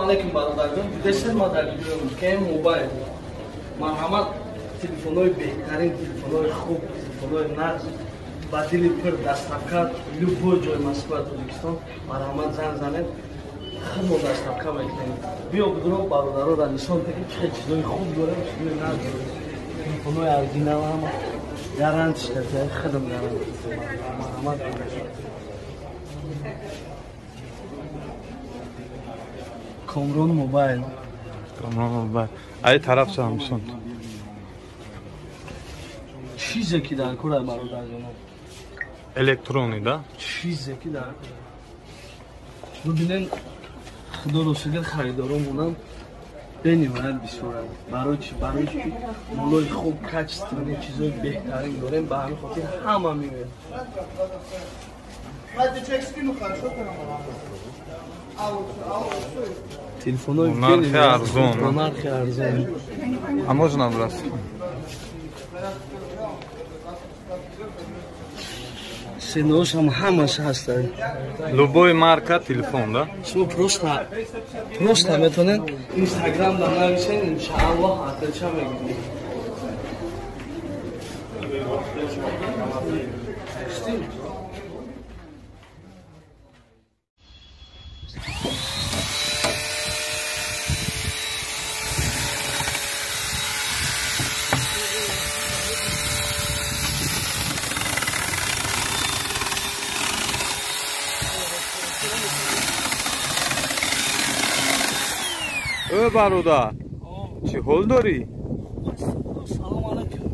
Алейкум бародарҷон, дидашед ма дар видео КМ Мобайл. Марҳамат, телефонҳои беҳтарин, телефонҳои хуб, телефонҳои нағз ба дили пур, доставка любой ҷои Москва, Тоҷикистон. Марҳамат, занг занед, худмо доставка мекунем. Биё бидуро бародароро нишон диҳем, чӣ хел чизои хуб дорем, чизои нағз дорем. Телефонҳои оригинал ҳама гарантиш карда, худам гарант. Марҳамат. Комрон Мобайл. Комрон Мобайл. Ай тараф Самсунг. Чизе ки дар кор бародарҷонам. Электронӣ, да? Чизе ки дар кор. Бибинен, худоро шукр, харидоромонам бениҳоят бисёранд. Барои чи? Барои ки молои хуб, качественный, чизои беҳтарин дорем, ба ҳамин хотир ҳама меояд. Телефонҳои нархи арзон. Нархи арзон. А можно брать? Ценаошам ҳамаш ҳастанд. Любой марка телефон, да? Шумо просто метавонед Инстаграм да нависен, иншааллоҳ отвеча мегиред. Э бародар, чӣ ҳол дорӣ? Салом алайкум.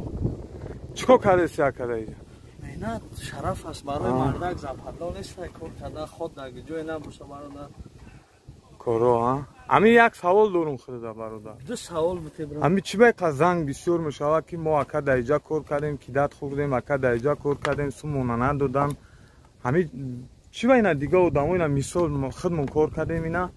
Чӣ кор кардеси акада иҷа? Меҳнат шараф аст барои мардак, западло нест кор кардан, худ дар ҷое набоша бародар. Коро, а? Ами як савол дорум худада бародар. Ду савол бите брат. Ами чӣ байқа занг бисёр мешавад ки мо ака дар иҷа кор кардем, кидат хӯрдем, ака дар иҷа кор кардем, сумона надодан. Ами чӣ ба ина дига одамо ина мисол худмон кор кардем ина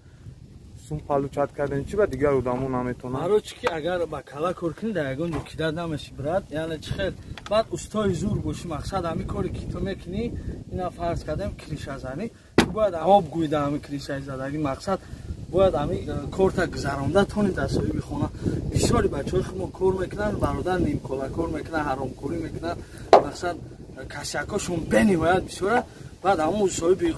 сум получать кардем, чӣ ба дигар одамо наметонанд? Барои чӣ ки агар ба кала кор кунӣ дар ягон ҷо кидат намешӣ брат, яъне чӣ хел баъд устои зур бошӣ, мақсад ҳами коре ки ту мекунӣ, ина фарз кардем кришазанӣ, ту бояд об гӯӣ дар ҳами кришаи задагӣ, мақсад бояд ҳами корта гузаронда тонӣ дар соҳиби хона. Бисёри бачаҳои худмон кор мекунанд бародар, нимкола кор мекунанд, ҳаромкорӣ мекунанд, мақсад касякошон бениҳоят бисёра. Баъд ҳамун соҳиби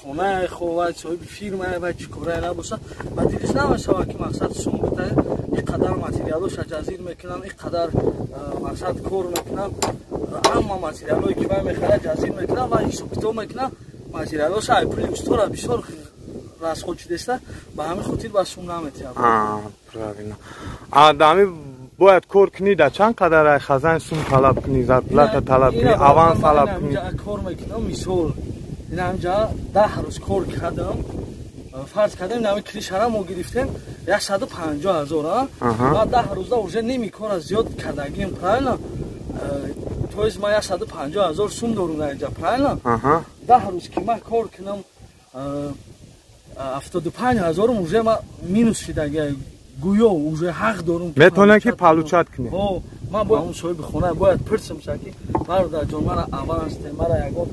хонае ховад, соҳиби фирмае ва чӣ корае набошад, ба дилиш намешавад ки мақсад сум битае, ин қадар материалоша ҷазир мекунанд, ин қадар мақсад кор мекунанд, ҳама материалое ки вай мехарад ҷазир мекунанд ва ҳисобкитоб мекунанд, материалоша ай пули устора бисёр расход шудеста, ба ҳамин хотир ба сум наметиҳад. Правильно. А ҳами бояд кор кунӣ, да чанд қадар ай хазан сум талаб кунӣ, зарплата талаб кунӣ, аванс талаб кунӣ? Кор мекунам, мисол ин ҳамҷа 10 рӯз кор кардам, фарз кардем ин ҳами кришара мо гирифтем 150 000, ва 10 рӯза уже ними кора зиёд кардагим, правильно? То есть ман 150 000 сум дорум дар инҷа, правильно? 10 рӯз ки ман кор кунам 75 000 уже ман минус шидагия, гӯё уже ҳақ дорум. Метавонад ки получать кунӣ. Ман бояд ҳамун соҳиби хона бояд пурсам ки бародарҷон, мара аванс те, мара ягон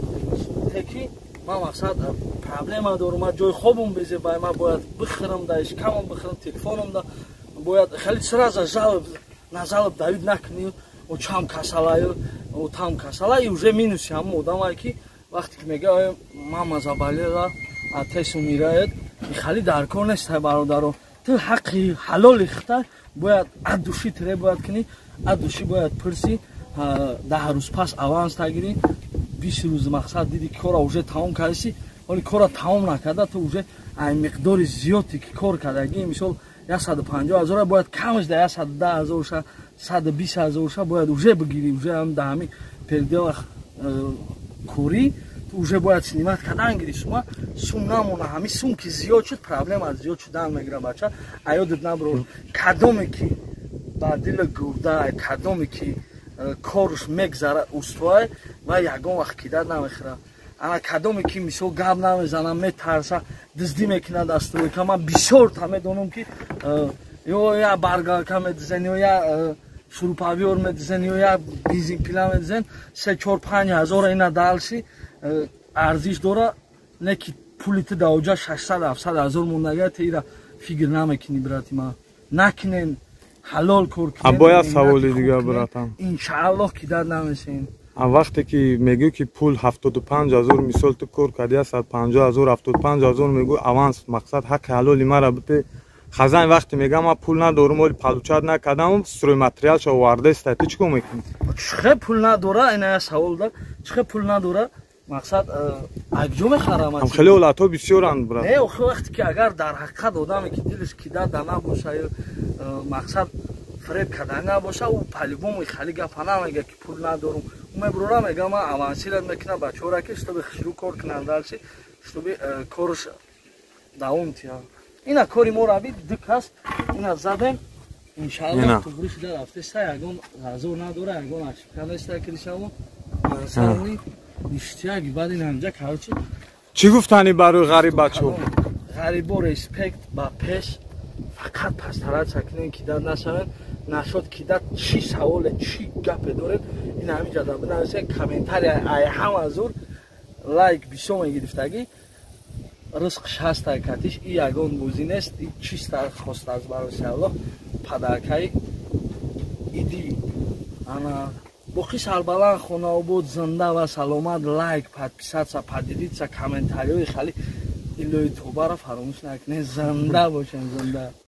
теки, ман мақсад проблема дорум, ман ҷои хобум безебай, ман бояд бихӯрам, да ишкамам бихӯрам, телефоном да бояд хеле сразу жалоб на жалоб давид накунӣ, очам касалаю, отам касала, и уже минуси ҳамун одамае ки вақте ки мега мама заболела, отец умирает, хеле дар кор нест бародаро. Ту ҳаққи ҳалоли худта бояд от души требовать кунӣ, от души бояд пурсӣ, 10 рӯз пас аванс тагирӣ, 20 рӯз мақсад диди ки кора уже тамом кардасӣ, вале кора тамом накарда ту уже ай миқдори зиёде ки кор кардагӣ, мисол 150 000 бояд камаш да 110 000 ша, 120 000 ша бояд уже бигирӣ, уже ҳам да ҳами переделах корӣ уже бояд снимать кардан гирӣ сума, сум намона, ҳами сум ки зиёд шуд, проблема зиёд шудан мегира бача. Аёдат набро, кадоме ки ба дили гурда, кадоме ки корш мегзара устоай ва ягон вақт кидат намехӯра. Ана кадоме ки мисол гап намезана, метарса, дуздӣ мекунад аз стройка, ман бисёр та медонам ки ё я баргалка медизен, ё я шуруповёр медизен, ё я бензинпила медизен, 3 4 5 ҳазора ина далши арзиш дора, не ки пули ту даоҷа 600-700 ҳазор мондага, ту ира Фикр намекунӣ, брати ман, накунен, ҳалол кор кунен. Бояд саволи дига, братан. Иншааллоҳ, ки дад намешем. Вақте ки мегӯ, ки пул 75 000, мисол, ту кор кардӣ, 150 000, 75 000 мегӯ, аванс, мақсад, ҳаққи ҳалоли мара бите. Хазайн вақте мегам, ман пул надорум, оли получать накардам, стройматериалша овардаста, ту чӣ кор мекунӣ? Чихе пул надора? Ина я савол да. Чихе пул надора? Мақсад, акҷо мехарам? Хеле ҳолатҳо бисёранд, брат. Не, охи, вақте ки агар дар ҳақиқат одаме ки дилаш кидада набоша, мақсад, фиреб кардан набоша, ӯ по-любому хали гапа намега, ки пул надорум. Ӯ мебурора, мега, ман авансират мекунам бачаҳора, ки чтобы хушрӯ кор кунанд дальше, чтобы корш давом тиҳад. Ина кори мо равид, ду кас ина задем, иншааллоҳ, туғри шуда рафтеста, ягон ғазор надора, ягон ошибка неста, крышамо мансарни ништяк. Баъд ин ҳамҷа, короче. Чӣ гуфтанӣ барои ғариб бачо? Ғарибо, респект, ба пеш, фақат постараться кунем, ки дад нашавем. Нашод кидат, чӣ саволе, чӣ гапе доред, ин ҳамиҷа да бинависед, комментария. Ай ҳама зур лайк бисёр мегирифтагӣ, ризқш ҳаста катиш. И ягон бозӣ нест, и чиста хоста аз бароси Аллоҳ падаркаи иди. Ана боқӣ сарбаланд, хонаобод, зинда ва саломат. Лайк, подписаться, поделиться, комментариҳои хали илои тобаро фаромӯш накунед. Зинда бошем, зинда.